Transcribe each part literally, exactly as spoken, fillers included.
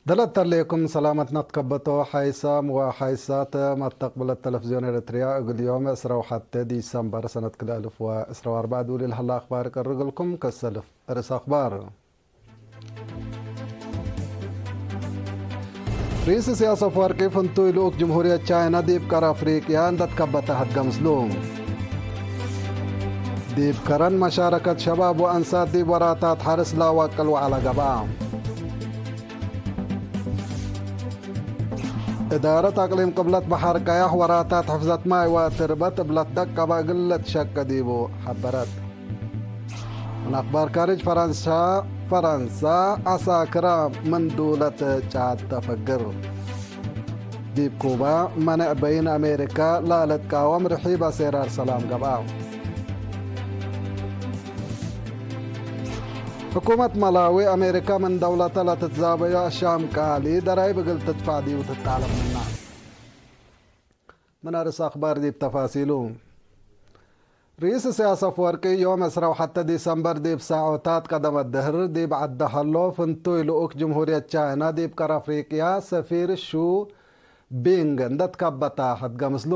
ደለት ተሌኩም ሰላመትነ ትከበቶ ሓይሳም ወሓይሳት መተቅብለት ተለፍዝዮን ኤረትርያ፣ እግል ዮም ዕስራ ወሐቴ ዲሰምበር ሰነት ክልኤ አልፍ ወዕስራ ወአርበዕ ዱል ለሀለ አክባር እቀርግልኩም። ከሰልፍ ርእስ አክባር። ርኢስ ኢሳያስ አፍወርቂ ፍንቱይ ልኡክ ጅምሁርየት ቻይና ዲብ ቀር አፍሪቅያ እንደ ትከበተ ሀድገ ምስሉ። ዲብ ከረን መሻረከት ሸባብ ወአንሳት ዲብ ወራታት ሐርስ ለአዋቅል ወዐለ ገብአ። እዳረት አቅሊም ቅብለት በሐር ቀያሕ ወራታት ሕፍዘት ማይ ወትርበት እብ ለትደቀበ እግል ልትሸቂ ዲቡ ሐበረት። ምን አክባር ካርጅ ፈረንሳ፣ ፈረንሳ ዐሳክራ ምን ዱለት ጫድ ተፈግር። ዲብ ኩባ፣ መኔዕ በይን አሜሪካ ለልትቃወም ርሒብ አሴራር ሰላም ገብአ። ሕኩመት መላዊ፣ አሜሪካ ምን ደውለተ ለትትዛበዮ አሻም ቃሊ ደራይብ እግል ትድፈዕ ዲቡ ትጣለብ ምና። ምን አርስ አክባር ዲብ ተፋሲሉ። ርኢስ ኢሳያስ አፍወርቂ ዮም ዕስራ ወሐቴ ዲሰምበር ዲብ ሳዖታት ቀደመ ድህር ዲብ ዐደ ሀሎ ፍንቱይ ልኡክ ጅምሁርየት ቻይና ዲብ ቀር አፍሪቅያ ሰፊር ሹ ቢንግ እንደ ትከበታ ሐድገ ምስሉ።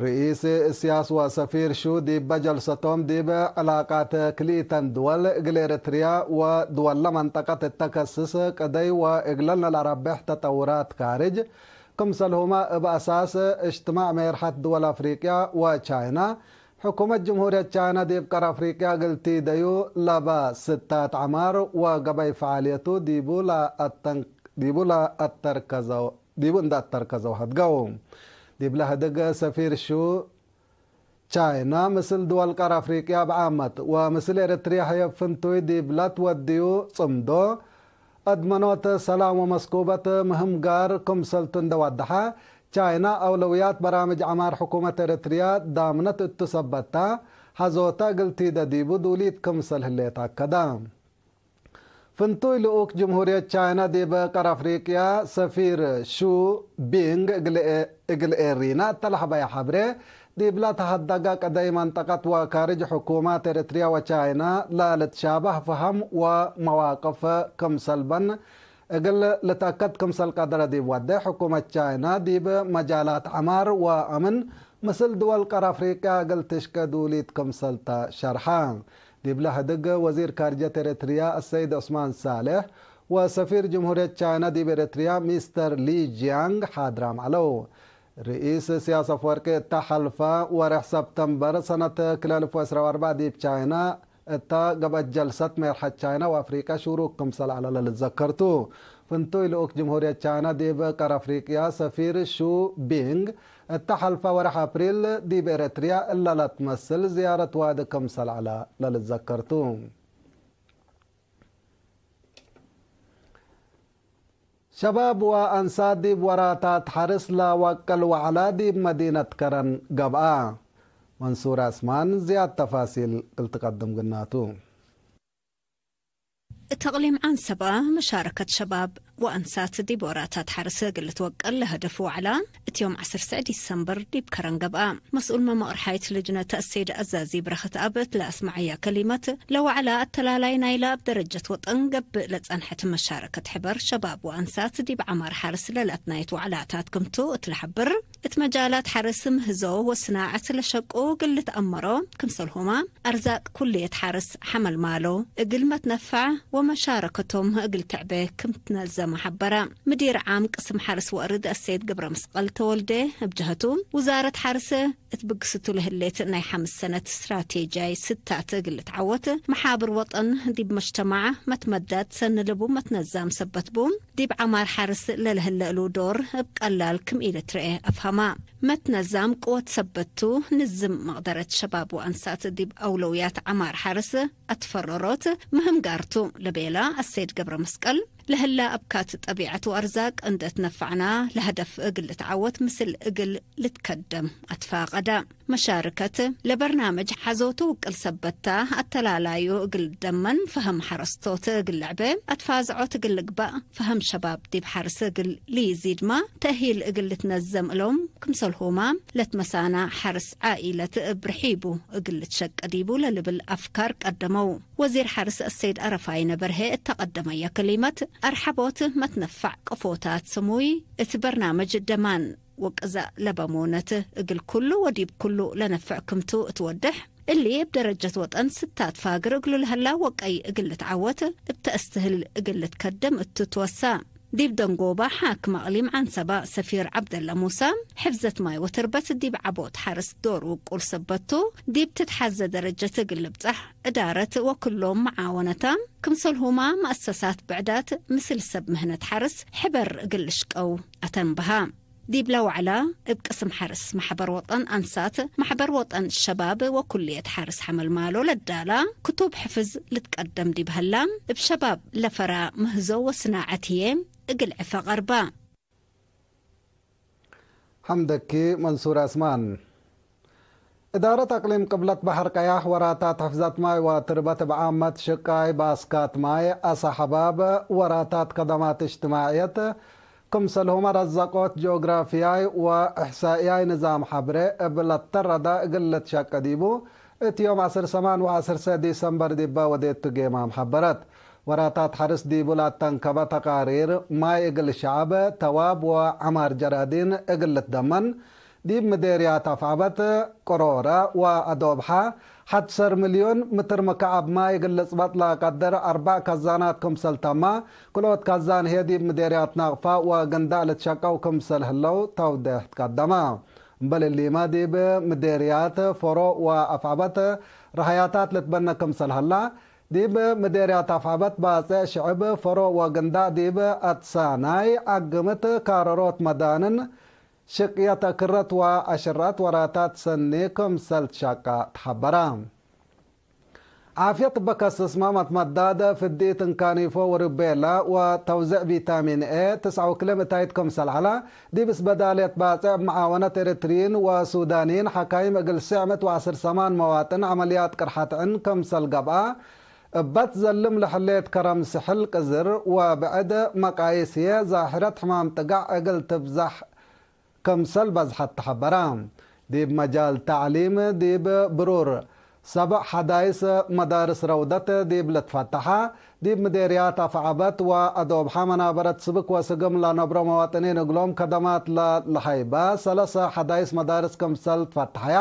ርኢስ ኢሳያስ ወሰፊር ሹ ዲበ ጀልሰቶም ዲብ ዕላቃት ክልኢተን ድወል እግል ኤረትርያ ወድወለ መንጠቀት እተ ከስስ ቅደይ ወእግለነ ለአረቤሕ ተጠውራት ካርጅ ክምሰልሁመ እብ አሳስ እጅትማዕ ሜርሐት ድወል አፍሪቅያ ወቻይና፣ ሕኩመት ጅምሁርየት ቻይና ዲብ ቀር አፍሪቅያ እግል ቲደዩ ለበ ስታት ዐማር ወገበይ ፈዓልየቱ ዲቡ ለአተን-፣ ዲቡ ለአተርከዘው፣ ዲቡ እንደ አተርከዘው ሀድገው። ዲብለ ህድግ ሰፊር ሹ ቻይና ምስል ድወል ቀር አፍሪቅያ ብዓመት ወምስል ኤረትርያ ህዬ ፍንቱይ ዲብ ለትወድዩ ጽምዶ፣ አድመኖት ሰላም ወመስኩበት ምህም ጋር ክምሰልቱ እንደ ዋደሐ፣ ቻይና አውለውያት በራምጅ ዐማር ሕኩመት ኤረትርያ ዳምነት እቱ ሰበታ፣ ሐዞተ እግል ቲደ ዲቡ ዱሊት ክምሰል ህሌት አከደ። ፍንቱይ ልኡክ ጅምሁርየት ቻይና ዲብ ቀር አፍሪቅያ ሰፊር ሹ ቢንግ እግል ኤ-፣ እግል ኤሪና እተ ለሐበየ ሐብሬ፣ ዲብለ ተሀደገ ቅደይ መንጠቀት ወካርጅ ሕኩማት ኤረትርያ ወቻይና ለልትሻበህ ፈሀም ወመዋቅፍ ክምሰል በን እግል ልትአከድ ክምሰል ቀደረ ዲብ ወዴ፣ ሕኩመት ቻይና ዲብ መጃላት ዐማር ወአምን ምስል ድወል ቀር አፍሪቅያ እግል ትሽቄ ዱሊት ክምሰል ተ ሸርሐ። ዲብለ ህድግ ወዚር ካርጀት ኤረትርያ አሰይድ ዑስማን ሳልሕ ወሰፊር ጅምሁርየት ቻይና ዲብ ኤረትርያ ሚስተር ሊ ጂያንግ ሓድራም ዐለው። ርኢስ ኢሳያስ አፍወርቂ እተ ሐልፈ ወሬሕ ሰብተምበር ሰነት ክልኤ አልፍ ወዕስራ ወአርበዕ ዲብ ቻይና እተ ገብአት ጀልሰት ሜርሐት ቻይና ወአፍሪቀ ሹሩክ ክምሰል ዐለ ለልትዘከር ቱ። ፍንቱይ ልኡክ ጅምሁርየት ቻይና ዲብ ቀር አፍሪቅያ ሰፊር ሹ ቢንግ እተ ሐልፈ ወሬሕ አፕሪል ዲብ ኤረትርያ እለ ለትመስል ዝያረት ዋዲ ክምሰል ዐለ ለልትዘከር ቱ። ሸባብ ወአንሳት ዲብ ወራታት ሐርስ ለወቅል ወዐላ ዲብ መዲነት ከረን ገብአ። መንሱር ዐስማን ዝያድ ተፋሲል እግል ትቀድም ግናቱ። እት አቅሊም ዐንሰበ፣ መሻረከት ሸባብ ወአንሳት ዲብ ወራታት ሐርስ እግል ልትወቀል ለሀደፍ ወዐላ፣ እት ዮም ዐስር ሰዕ ዲሰምበር ዲብ ከረን ገብአ። መስኡል መመቅርሓይት ልጅነት አሰይድ አዛዚ ብረኸት አብ እት ለአስመዐያ ከሊመት፣ ለወዐላ አተላላይ ናይላ እብ ደረጀት ወጠን ገብእ ለጸንሐት መሻረከት ሕበር ሸባብ ወአንሳት ዲብ ዐማር ሐርስ ለለአትናየት ወዐላታት ክምቱ እት ለሐብር፣ እት መጃላት ሐርስ ምህዞ ወስናዐት ለሸቁ እግል ልትአመሮ፣ ክምሰልሁመ አርዛቅ ኩልየት ሐርስ ሐመልማሎ እግል መትነፈዕ ወመሻረከቶም እግል ትዕቤ ክም ትነዘመ ሐበረ። ምዲር ዓም ቅስም ሐርስ ወአርድ አሰይድ ገብረመስቀል ተወልዴ እብ ጀሀቱ፣ ውዛረት ሐርስ እት ብግስቱ ለህሌት ናይ ሐምስ ሰነት ስትራቴጂያይ ስታት እግል ልትዐወት፣ መሓብር ወጠን ዲብ መጅተማዕ መትመዳድ ሰኒ ልቡ መትነዛም ሰበት ቡ፣ ዲብ ዐማር ሐርስ ለለህለ እሉ ዶር እብ ቀላል ክም ኢልትረኤ አፍሀማ። መትነዛም ቅወት ሰበት ቱ፣ ንዝም መቅደረት ሸባብ ወአንሳት ዲብ አውለውያት ዐማር ሐርስ አትፈረሮት ምህም ጋር ቱ ለቤላ አሰይድ ገብረመስቀል፣ ለህላ አብካት ጠቢዐት ወአርዛቅ እንዴ ትነፈዕና፣ ለሀደፍ እግል ልትዓወት ምስል እግል ልትከደም አትፋቀደ። መሻርከት ለበርናምጅ ሐዞቱ ውቅል ሰበታ፣ አተላላዩ እግል ደመን፣ ፈሀም ሐረስቶት እግል ልዕቤ፣ አትፋዝዖት እግል ልግባእ፣ ፈሀም ሸባብ ዲብ ሐርስ እግል ልይዚድማ፣ ተእሂል እግል ልትነዘም እሎም፣ ክምሰልሁማ ለትመሳና ሐርስ ዓኢለት እብ ርሒቡ እግል ልትሸቀ ዲቡ ለልብል አፍካር ቀደመው። ወዚር ሐርስ አሰይድ አረፋይነ በርሄ እተ ቀደመየ ከሊመት፣ አርሐቦት መትነፋዕ ቅፎታት ስሙይ እት በርናምጅ ደማን ወቅዛእ ለበ ሞነት እግል ኩሉ ወዲብ ኩሉ ለነፍዕ ክምቱ እት ወድሕ፣ እሊ እብ ደረጀት ወጠን ስታት ፋግር እግሉ ለህላ ወቀይ እግል ልትዓወት እብ ተአስትህል እግል ልትከደም እቱ ትወሳ። ዲብ ደንጎባ ሓክም አቅሊም ዐንሰባ ሰፊር ዐብደለ ሙሳ፣ ሕፍዘት ማይ ወትርበት ዲብ ዐቦት ሐርስ ዶር ውቁል ሰበት ቱ፣ ዲብ ትትሐዘ ደረጀት እግል ልብጸሕ፣ እዳረት ወክሎም መዓወነታ፣ ክምሰልሁማ መአሰሳት ብዕዳት ምስል ሰብ ምህነት ሐርስ ሕበር እግል ልሽቀው አተንበሃ። ዲብለ ወዕላ፣ እብ ቅስም ሐርስ መሕበር ወጠን አንሳት፣ መሕበር ወጠን ሸባብ ወኩልየት ሐርስ ሐመልማሎ ለዳላ ክቱብ ሕፍዝ ልትቀደም ዲብ ሀላ፣ እብ ሸባብ ለፈራ ምህዞ ወስናዐት ህዬ እግል ዕፈ ቀርባ። ሐምደኪ መንሱር አስማን። እዳረት አቅሊም ቅብለት በሐር ቀያሕ ወራታት ሕፍዘት ማይ ወትርበት እብ ዓመት ሽቃይ ባስካት ማይ አሰሐባብ ወራታት ከደማት እጅትማዕየት ክምሰልሁመ ረዘቆት ጂኦግራፍያይ ወእሕሳእያይ ንዛም ሐብሬ እብ ለተረዳ እግል ልትሸቄ ዲቡ፣ እት ዮም ዐስር ሰማን ወዐስር ሰ ዲሰምበር ዲበ ወዴቱ ጌማም ሐበረት። ወራታት ሐርስ ዲቡ ለአተንከበ ተቃሪር፣ ማይ እግል ሸዐብ፣ ተዋብ ወዐማር ጀራዲን እግል ልትደመን፣ ዲብ ምዴርያት አፍዐበት፣ ቅሮረ ወአዶብሐ፣ ሐድ ሰር ሚልዮን ምትር ምክዐብ ማይ እግል ልጽበጥ ለቀድር አርበዕ ከዛናት ክምሰል ተማ፣ ክልኦት ከዛን ህዬ ዲብ ምዴርያት ናቅፋ ወግንዳዕ ልትሸቀው ክምሰል ህለው ተውዴሕ ትቀደመ። እምበል እሊመ፣ ዲብ ምዴርያት ፎሮ ወአፍዐበት ረሀያታት ልትበነ ክምሰል ሀላ፣ ዲብ ምዴርያት አፍዐበት ባጼዕ ሽዕብ ፎሮ ወግንዳዕ ዲብ አትሳናይ፣ ዐግምት፣ ካረሮት መዳንን፣ ሽቅየት አክረት ወአሽራት ወራታት ሰኒ ክምሰል ትሸቀ ተሐበረ። ዓፍየት እበ ከስስመ መትመዳድ ፍዲት እንካኒፎ ወሩቤላ ወተውዜዕ ቪታሚን ኤ ትስዐ ወክልኤ ምእታይት ክምሰል ዐለ፣ ዲብ እስበዳልየት ባጽዕ እብ መዓወነት ኤረትርዪን ወሱዳንይን ሐካይም እግል ስዕ ምእት ወዐስር ሰማን መዋጥን ዐመልያት ቅርሐት ዕን ክምሰል ገብአ፣ እበት ዘልም ለህሌት ከረም ስሕል ቅዝር ወብዕድ መቃይስ ህዬ ዛሕረት ሕማም ጥጋዕ እግል ትብዛሕ ክምሰል በዝሐት ተሐበረ። ዲብ መጃል ተዕሊም ዲብ ብሩር ሰብዕ ሐዳይስ መዳርስ ረውደት ዲብ ልትፈተሐ፣ ዲብ ምዴርያት አፍዐበት ወአዶብሐ መናበረት ስብክ ወስግም ለነብሮ መዋጥኒን እግሎም ከደማት ለለሀይበ ሰለሰ ሐዳይስ መዳርስ ክምሰል ትፈተሐያ፣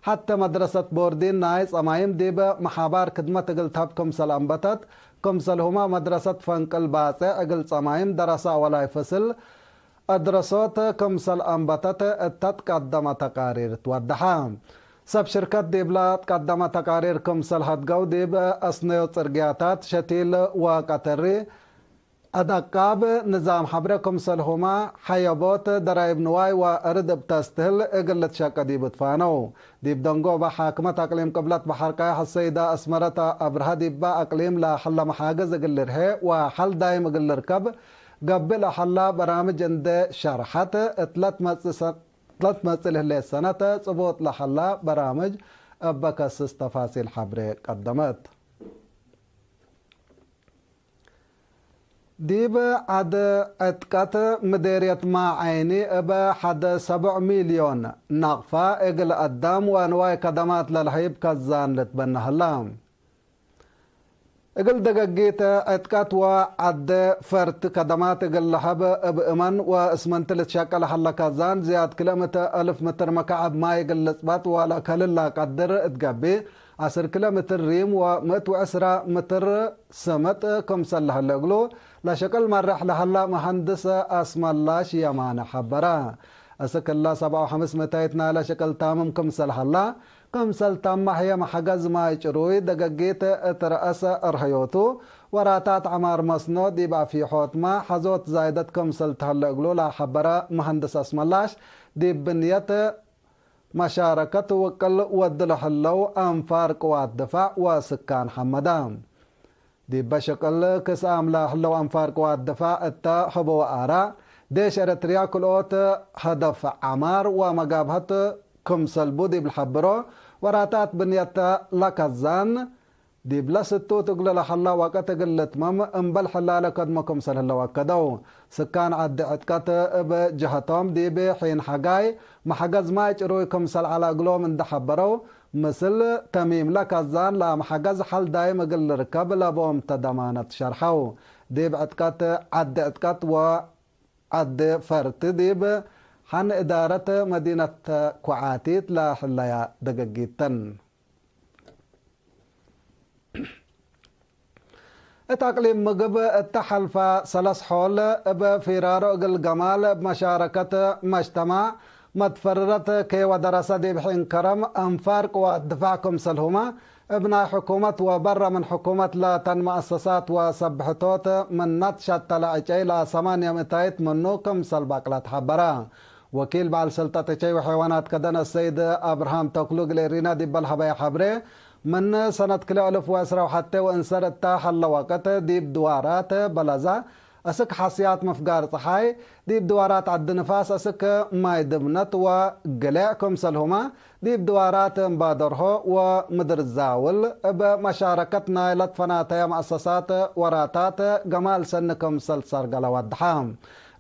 ሐቴ መድረሰት ቦርዲን ናይ ጸማይም ዲብ መሓባር ክድመት እግል ተሀብ ክምሰል አንበተት፣ ክምሰልሁመ መድረሰት ፈንቅል ባጼዕ እግል ጸማይም ደረሰ አወላይ ፍስል፣ አድረሶት ክምሰል አንበተት እተ ትቀደመ ተቃሪር ትወደሐ። ሰብ ሽርከት ዲብለ ትቀደመ ተቃሪር ክምሰል ሀድገው፣ ዲብ አስነዮት ጽርግያታት፣ ሸቲል ወቀተሪ፣ አዳቃብ፣ ንዛም ሐብሬ ክምሰልሁመ ሐየቦት፣ ደራይብ ንዋይ ወአርድ እብ ተስትህል እግል ልትሸቄ ዲቡ ትፋነው። ዲብ ደንጎበ ሓክመት አቅሊም ቅብለት በሐር ቀያሕ አሰይደ አስመረት አብርሃ፣ ዲበ አቅሊም ለሀለ መሓግዝ እግል ልርሄ ወሐል ዳይም እግል ልርከብ ገብእ ለሀላ በራምጅ እንዴ ሸርሐት፣ እትለ ትመጽእ ሰ-፣ እትለ ትመጽእ ለህሌት ሰነት ጽቡጥ ለሀላ በራምጅ እበ ከስስ ተፋሲል ሐብሬ ቀደመት። ዲብ ዐድ ዕጥቀት ምዴርየት ማዐይኒ እበ ሐደ ሰብዕ ሚልዮን ናቅፋ እግል አዳም ወንዋይ ከደማት ለልሀይብ ከዛን ልትበነ ሀላ። እግል ደገጊት ዕጥቀት ወዐድ ፈርት ከደማት እግል ለሀብ እብ እመን ወእስምንት ልትሸቀ ለሀለ ከዛን ዝያድ ክልኤ ምእት አልፍ ምትር መካዕብ ማይ እግል ልጽበጥ ወለከልል ለቀድር እት ገብእ፣ ዐስር ኪሎ ሜትር ሪም ወምእት ወዕስራ ሜትር ስምጥ ክምሰል ለሀለ እግሉ ለሽቅል መርሕ ለሀላ መሀንድስ አስመላሽ የማነ ሐበረ። እስክ እለ ሰብዓ ወሐምስ ምእታይት ናይለ ሽቅል ታምም ክምሰል ሀላ፣ ክምሰል ታመ ህዬ መሐገዝ ማይ ጭሩይ ደገጊት እት ረአሰ እርሀዮቱ፣ ወራታት ዐማር መስኖ ዲብ አፊሖትመ ሐዞት ዛይደት ክምሰል ተሀለ እግሉ ለሐበረ መሀንድስ አስመላሽ፣ ዲብ ብንየት መሻረከት ውቅል ወድ ለህለው አንፋር ቅዋት ድፋዕ ወስካን ሐመደ። ዲበ ሽቅል ክስአም ለህለው አንፋር ቅዋት ድፋዕ እተ ህበወ አራእ፣ ዴሽ ኤረትርያ ክልኦት ሀደፍ ዐማር ወመጋብሀት ክምሰል ቡ ዲብ ለሐብሮ፣ ወራታት ብንየት ለከዛን፣ ዲብለ ስቱት እግል ለሀላ ወቅት እግል ልትመም እምበል ሕላለ ከድሞ ክምሰል ህለው አከደው። ስካን ዐዲ ዕጥቀት እብ ጀሀቶም ዲብ ሒን ሐጋይ መሐገዝ ማይ ጭሩይ ክምሰል ዐለ እግሎም እንዴ ሐበረው፣ ምስል ተሚምለ ከዛን ለመሐገዝ ሐል ዳይም እግል ልርከብ ለቦም ተ ደማነት ሸርሐው። ዲብ ዕጥቀት ዐዲ ዕጥቀት ወዐዲ ፈርቲ ዲብ ሐን እዳረት መዲነት ኩዓቲት ለህለያ ደገጊት ተን። እት አቅሊም ምግብ እተ ሐልፈ ሰለስ ሖል እብ ፊራሮ እግል ገማል እብ መሻረከት መጅተማዕ መትፈርረት ኬ ወደረሰ ዲብ ሒን ከረም አንፋር ቅዋት ድፋዕ ክምሰልሁመ እብ ናይ ሕኩመት ወበረ ምን ሕኩመት ለተን መአሰሳት ወሰብሕቶት ምነት ሸተለ ዕጨይ ለሰማንየ ምእታይት ምኑ ክምሰል ባቅላት ሐበረ። ወኪል በዐል ሰልጠት ዕጨይ ወሐይዋናት ከደን አሰይድ አብርሃም ተክሉ እግል ኤሪና ዲብ ለሀበየ ሐብሬ፣ ምን ሰነት ክልኤ እልፍ ወዕስራ ወሐቴ ወእንሰር እታ ሀለ ወቅት ዲብ ድዋራት በለዛ፣ አስክ ሐስያት ምፍጋር ጸሓይ፣ ዲብ ድዋራት ዐዲ ንፋስ አስክ ማይ ድብነት ወግሌዕ ክምሰልሁመ፣ ዲብ ድዋራት እምባደርሆ ወምድር ዛውል እብ መሻረከት ናይ ለትፈናተየ መአሰሳት ወራታት ገማል ሰኒ ክምሰል ሰርገለ ወድሐ።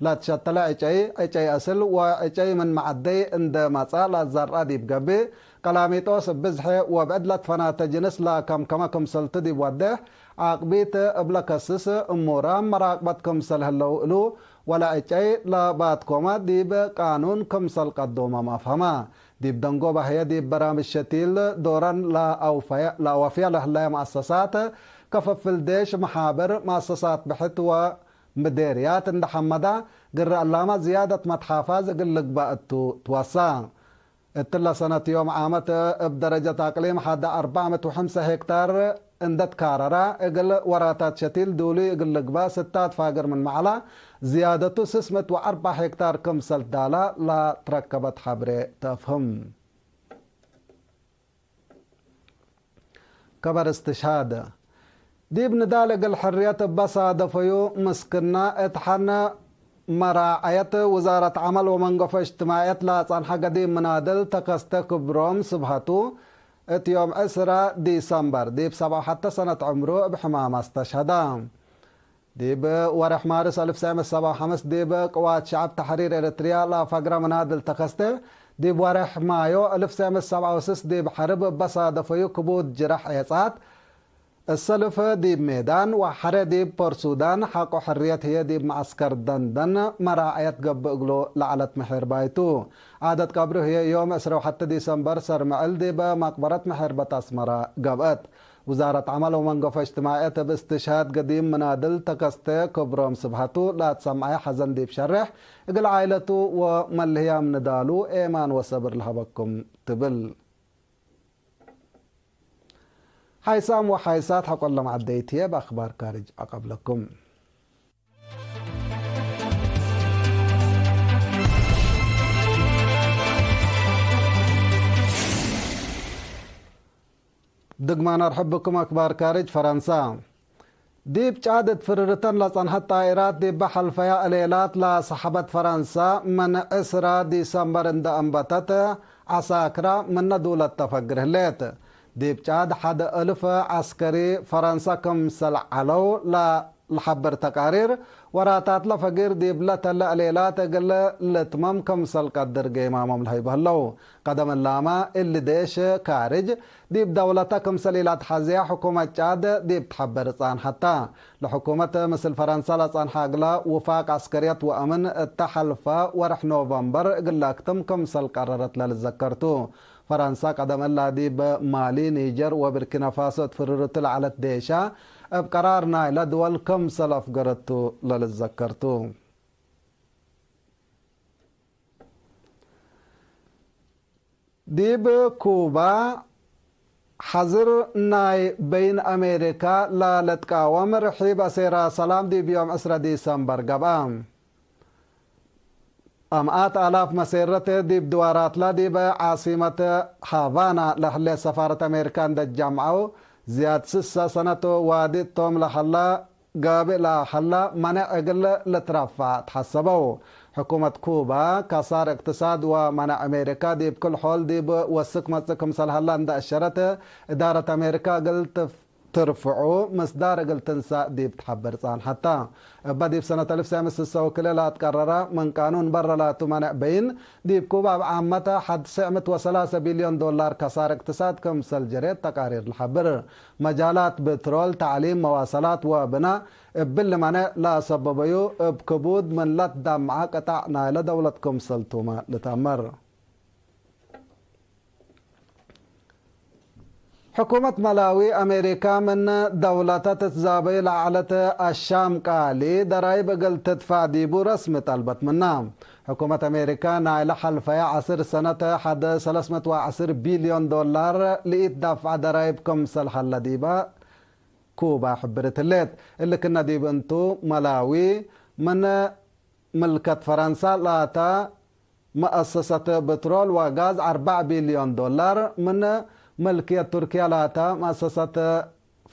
ለትሸተለ ዕጨይ፣ ዕጨይ አስል ወዕጨይ ምን መዐደይ እንዴ መጽአ ለዘርአ ዲብ ገብእ፣ ቀላሚጦስ እብ ብዝሒ ወብዕድ ለትፈናተ ጅንስ ለከምከመ ክምሰልቱ ዲብ ወዴሕ፣ ዓቅቢት እብ ለከስስ እሙራም መራቅበት ክምሰል ህለው እሉ፣ ወለዕጨይ ለባትኮመ ዲብ ቃኑን ክምሰል ቀዶመም አፍሀመ። ዲብ ደንጎበ ህዬ ዲብ በራምጅ ሸቲል ዶረን ለአውፈየ-፣ ለአወፍየ ለህለየ መአሰሳት፣ ከፈፍል ዴሽ፣ መሓብር፣ መአሰሳት ብሕት ወ ምዴርያት እንደ ሐመዳ፣ ግረ እላመ ዝያደት መትሓፋዝ እግል ልግበእ እቱ ትወሳ። እትለ ሰነት ዮም ዓመት እብ ደረጀት አቅሊም ሐደ አርበዕ ምእት ወሐምሰ ሄክታር እንደ ትካረረ፣ እግል ወራታት ሸቲል ዱሉይ እግል ልግበእ ስታት ፋግር ምን መዐላ፣ ዝያደቱ ስስ ምእት ወአርበዕ ሄክታር ክምሰል ዳላ ለትረከበት ሐብሬ ተአፍህም። ከበር እስትሽሃድ። ዲብ ንዳል እግል ሕርየት እበ ሳደፈዩ ምስክና እት ሐነ መራዐየት ውዛረት ዐመል ወመንገፎ እጅትማዕየት ለአጸንሐ ገዲም ምናድል ተከስተ ክብሮም ስብሐቱ፣ እት ዮም ዕስራ ዲሰምበር ዲብ ሰብዓ ወሐተ ሰነት ዕምሩ እብ ሕማም አስተሽሀደ። ዲብ ወሬሕ ማርስ አልፍ ሰዕ ምእት ሰብዓ ወሐምስ ዲብ ቅዋት ሸዐብ ተሕሪር ኤረትርያ ለአፈግረ ምናድል ተከስተ፣ ዲብ ወሬሕ ማዮ አልፍ ሰዕ ምእት ሰብዓ ወስስ ዲብ ሐርብ እበ ሳደፈዩ ክቡድ ጅረሕ ዔጻት፣ እሰልፍ ዲብ ሜዳን ወሐሬ ዲብ ፖርት ሱዳን ሐቆ ሕርየት ህዬ ዲብ መዐስከር ደንደን መራዐየት ገብእ እግሉ ለዐለት መሔርባይ ቱ። ዓደት ቀብሩ ህዬ ዮም ዕስራ ወሐተ ዲሰምበር ሰርምዕል ዲብ መቅበረት መሔርበት አስመረ ገብአት። ውዛረት ዐመል ወመንገፎ እጅትማዕየት እብ እስትሽሃድ ገዲም ምናድል ተከስተ ክብሮም ስብሐቱ ለአትሰምዐየ ሐዘን ዲብ ሸሬሕ፣ እግል ዓኢለቱ ወመልህያም ንዳሉ ኤማን ወሰብር ለሀበኩም ትብል። ሓይሳም ወሓይሳት ሐቆ ለመዐደይት ህዬ በአክባር ካርጅ አቀብለኩም። ድግማን አርሕብ ብኩም። አክባር ካርጅ ፈረንሳ። ዲብ ጫድ እት ፍርርተን ለጸንሐት ጣኢራት ዲበ ሐልፈያ እሌላት ለሰሐበት ፈረንሳ፣ ምን ዕስራ ዲሰምበር እንደ አንበተት ዐሳክራ ምነ ዱለት ተፈግር ህሌት። ዲብ ጫድ ሐድ እልፍ ዐስከሪ ፈረንሳ ክምሰል ዐለው ለ-፣ ለሐብር ተቃሪር፣ ወራታትለ ፈጊር ዲብለ ተለ እሌላት እግል ልትመም ክምሰል ቀድር ጌማሞም ለሀይቡ ህለው። ቀደም እላመ እሊ ዴሽ ካርጅ ዲብ ደውለተ ክምሰል ኢለአትሐዝየ ሕኩመት ጫድ ዲብ ትሐበር ጻንሐት ተ። ለሕኩመት ምስል ፈረንሳ ለጸንሐ እግለ ውፋቅ ዐስከርየት ወአምን እተ ሐልፈ ወርሕ ኖቨምበር እግል ለአክትም ክምሰል ቀረረት ለልዘከር ቱ። ፈረንሳ ቀደም እላ ዲብ ማሊ፣ ኒጀር ወብርኪናፋሶ እት ፍርርቱ ለዐለት ዴሻ፣ እብ ቀራር ናይለ ድወል ክምሰል አፍገረቱ ለልዘከር ቱ። ዲብ ኩባ፣ ሐዝር ናይ በይን አሜሪካ ለልትቃወም ርሒብ አሴራ ሰላም ዲብ ዮም ዕስራ ዲሰምበር ገብአ። አምኣት አላፍ መሴረት ዲብ ድዋራትላ ዲብ ዓሲመት ሃቫና ለህሌት ሰፋረት አሜሪካ እንደ ጀምዐው፣ ዝያድ ስሳ ሰነት ዋዲ እቶም ለሀላ ጋብእ ለሀላ መነዕ እግል ልትረፋዕ ተሐሰበው። ሕኩመት ኩባ፣ ከሳር እቅትሳድ ወመነዕ አሜሪካ ዲብ ክል ሖል ዲብ ወስክ መጽእ ክምሰል ሀላ እንደ አሸረት፣ እዳረት አሜሪካ እግል ትፍ-፣ ትርፍዑ ምስዳር እግል ትንሳእ ዲብ ትሐብር ጻንሐታ። እበ ዲብ ሰነት አልፍ ወትሰዕ ምእት ወስሳ ወክልኤ ለአትቀረረ ምን ቃኑን በረ ላቱ መኔዕ በይን፣ ዲብ ኩባብ ዓመተ ሐድ ትስዕ ምእት ወሰላሰ ቢልዮን ዶላር ከሳር እቅትሳድ ክምሰል ጀሬት ተቃሪር ለሐብር። መጃላት ብትሮል፣ ተዕሊም፣ መዋሰላት ወብናእ እብሊ መኔዕ ለአሰበበዩ፣ እብ ክቡድ ምን ለትዳምዐ ቅጣዕ ናይለ ደውለት ክምሰልቱመ ልትአመር። ሕኩመት መላዊ፣ አሜሪካ ምን ደውለተ ትትዛበዩ ለዐለት አሻም ቃሊ ደራይብ እግል ትድፈዕ ዲቡ ረስሚ ጠልበት ምና። ሕኩመት አሜሪካ፣ ናይለ ሐልፈየ ዐስር ሰነት ሐድ ሰለስ ምእት ወዐስር ቢልዮን ዶላር ለኢትዳፍዐ ደራይብ ክምሰል ሀለ ዲበ ኩባ ሕብርት ህሌት። እሊ ክነ ዲብ እንቱ፣ መላዊ ምን ምልከት ፈረንሳ ላተ መአሰሰት ብትሮል ወጋዝ አርበዕ ቢልዮን ዶላር፣ ምን ምልክየት ቱርክየ ላተ መአሰሰት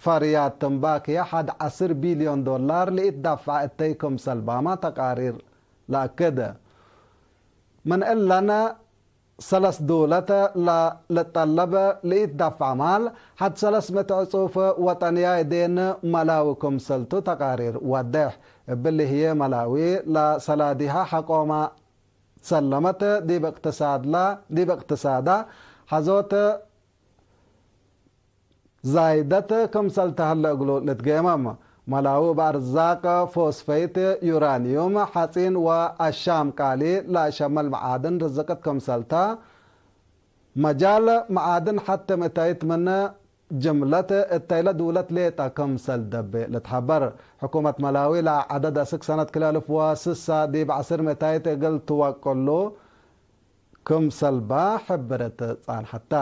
ፈርያት ትምባክየ ሐድ ዐስር ቢልዮን ዶላር ለኢትዳፍዐ እተይ ክምሰልባመ ተቃሪር ለአክድ። ምን እለን ሰለስ ዱለት ለልጠለብ ለኢትዳፍዐ ማል፣ ሐድ ሰለስ ምእት ዕጹፍ ወጠንያይ ዴን መላዊ ክምሰልቱ ተቃሪር ወዴሕ። እብሊ ህዬ መላዊ ለሰላዲሃ ሐቆመ ሰለመት፣ ዲብ እቅትሳድላ፣ ዲብ እቅትሳዳ ሐዞት ዛይደት ክምሰል ተሀለ እግሉ ልትጌመም። መላዊ እብ አርዛቅ ፎስፈይት፣ ዩራንዩም፣ ሐጺን ወአሻም ቃሊ ለአሸመል መዓድን ርዝቅት ክምሰልተ፣ መጃል መዓድን ሐቴ ምእታይት ምን ጅምለት እተይለ ዱለት ሌጠ ክምሰል ደቤ ልትሐበር። ሕኩመት መላዊ ለዐደድ አስክ ሰነት ክልኤ አልፍ ወስሳ ዲብ ዐስር ምእታይት እግል ትወቅሉ ክምሰልባ ሕብርት ጻንሐተ።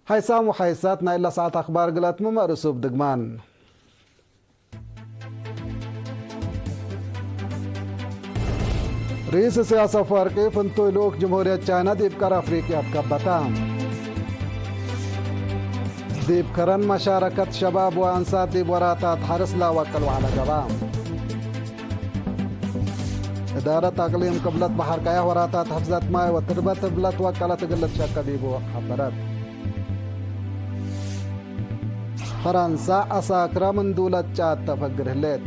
ሐይሳም ወሐይሳት ናይለ ሰዓት አክባር ግለትምመ ርሱብ ድግማን። ርኢስ ኢሳያስ አፍወርቂ ፍንቱይ ልኡክ ጅምሁርየት ቻይና ዲብ ቀር አፍሪቅያ ትከበተ። ዲብ ከረን መሻረከት ሸባብ ወአንሳር ዲብ ወራታት ሐርስ ለወቅል ወዐለ ገብአ። እዳረት አቅሊም ቅብለት በሐር ቀያሕ ወራታት ሕፍዘት ማይ ወትርበት እብለ ትወቀለት እግል ልትሸቀ ዲቡ ሐበረት። ፈረንሳ ዐሳክረ ምን ዱለት ጫት ተፈግር ህሌት።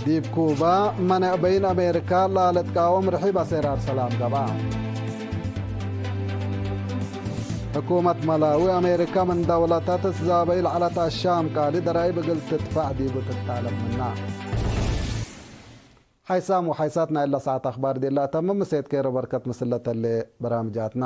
ዲብ ኩባ፣ መነዕ በይን አሜሪካ ለልትቃወም ርሒብ አሴራር ሰላም ገብአ። ሕኩመት መላዊ፣ አሜሪካ ምን ደውለተ ትትዛበዩ ለዐለት አሻም ቃሊ ደራይብ እግል ትድፈዕ ዲቡ ትጣለብ ምና። ሐይሳም ወሐይሳት ናይለ ሰዓት አክባር ዲላ ተምም። ምሴት ኬረ በርከት ምስለ ተሌ በራምጃትና።